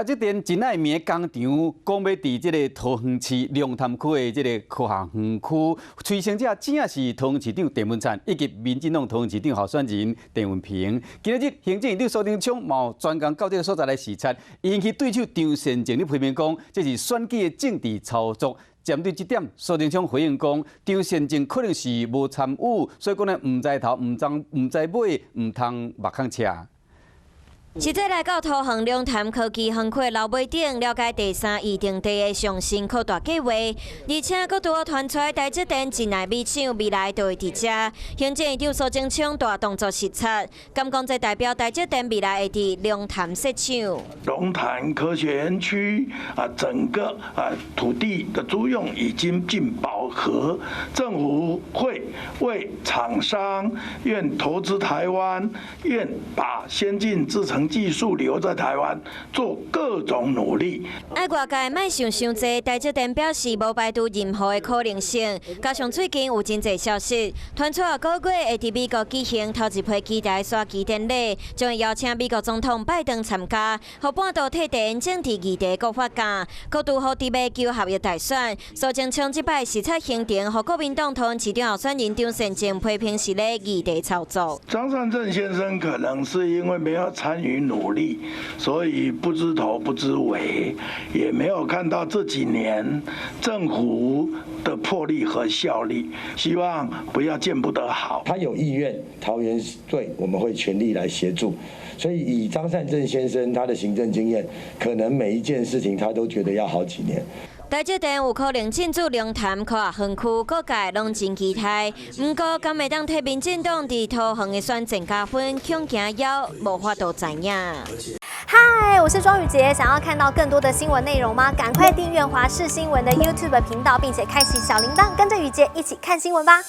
台積電真愛名工廠，講欲佇這個桃園市龍潭區的這個科學園區，催生者正是桃園市長鄭文燦以及民進黨桃園市長候選人鄭運鵬。今仔日行政院長蘇貞昌嘛專工到這個所在來視察，引起對手張善政咧批評講，這是選舉的政治操作。針對這點，蘇貞昌回應講，張善政可能是無參與，所以講呢，毋知頭、毋知毋知尾，毋通目空赤。實際來到桃園龍潭科技園區樓尾頂，了解第三預定地的上新擴大計劃，而且閣拄好傳出台積電真愛米廠未來就會佇遮。行政院長蘇貞昌大動作視察，敢講這代表台積電未來會佇龍潭設廠。龍潭科學園區啊，整個啊土地的租用已經近飽和，政府會為廠商願投資台灣，願把先進製程技術留在台灣，做各種努力。愛外界莫想傷濟，台積電表示無排除任何的可能性。加上最近有真濟消息傳出，下個月會佇美國舉行頭一批機台刷機典禮，將會邀請美國總統拜登參加，予半導體地緣政治議題閣發酵，閣拄好佇欲求合約大選。蘇貞昌這擺視察行程，予國民黨桃園市長候選人張善政批評是咧議題操作。張善政先生可能是因為沒有參與努力，所以不知頭不知尾，也沒有看到這幾年政府的魄力和效率。希望不要見不得好。他有意願，桃園隊我們會全力來協助。所以以張善政先生他的行政經驗，可能每一件事情他都覺得要好幾年。台積電有可能進駐龍潭科學園區，各界攏真期待。毋過，敢會當替民進黨佇桃園的選戰加分，恐驚猶無法度知影。嗨，我是莊宇傑，想要看到更多的新聞內容嗎？趕快訂閱華視新聞的 YouTube 頻道，並且開啟小鈴鐺，跟着宇傑一起看新聞吧。